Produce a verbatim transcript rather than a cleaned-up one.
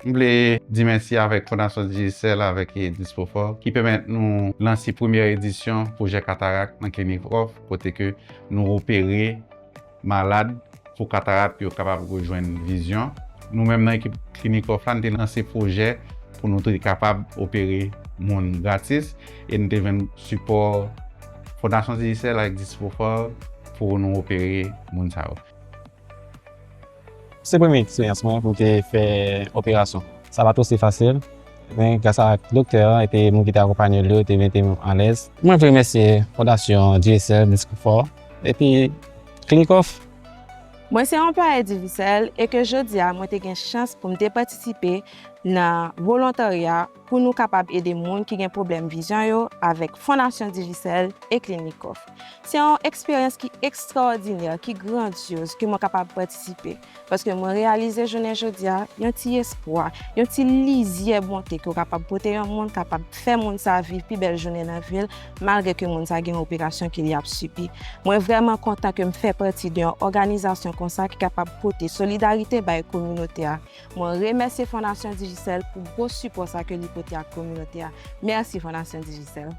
M vle di mèsi avèk Fondasyon Digicel avèk Dispofor ki pèmèt nou lanse premyè edisyon pwojè katarak nan Klinik Off, kote ke nou opere malad pou katarak yo kapab rejwenn vizyon. Nou menm nan ekip Klinik Off la, nou te lanse pwojè pou nou te kapab opere moun gratis e nou te jwenn sipò Fondasyon Digicel avèk Dispofor pou nou opere moun sa yo. Se premye eksperyans mwen pou m te fè operasyon. Sa pa t osi fasil, men gras ak doktè an epi moun ki te akonpanye l yo, te mete m alèz. Mwen vle remèsye Fondasyon Digicel, Dispofor epi Klinik Off. Mwen se yon anplwaye Digicel e ke jodi a mwen te gen chans pou m te patisipe nan volontarya pou nou kapab ede moun ki gen pwoblèm vizyon yo avèk Fondasyon Digicel e Klinik Off. Se yon eksperyans ki ekstraòdinè, ki grandyoz ke mwen kapab patisipe, paske mwen reyalize jounen jodi a yon ti espwa, yon ti lizyè bonte ke w kapab pote yon moun, kapab fè moun sa viv pi bèl jounen nan vi l, malgre ke moun sa gen yon operasyon ke li ap sibi. Mwen vrèman kontan ke m fè pati de yon òganizasyon konsa ki kapab pote solidarite bay kominote a. Mwen remèsye Fondasyon Digicel pou gwo sipò sa ke li pote ak kominote a. Mèsi Fondasyon Digicel.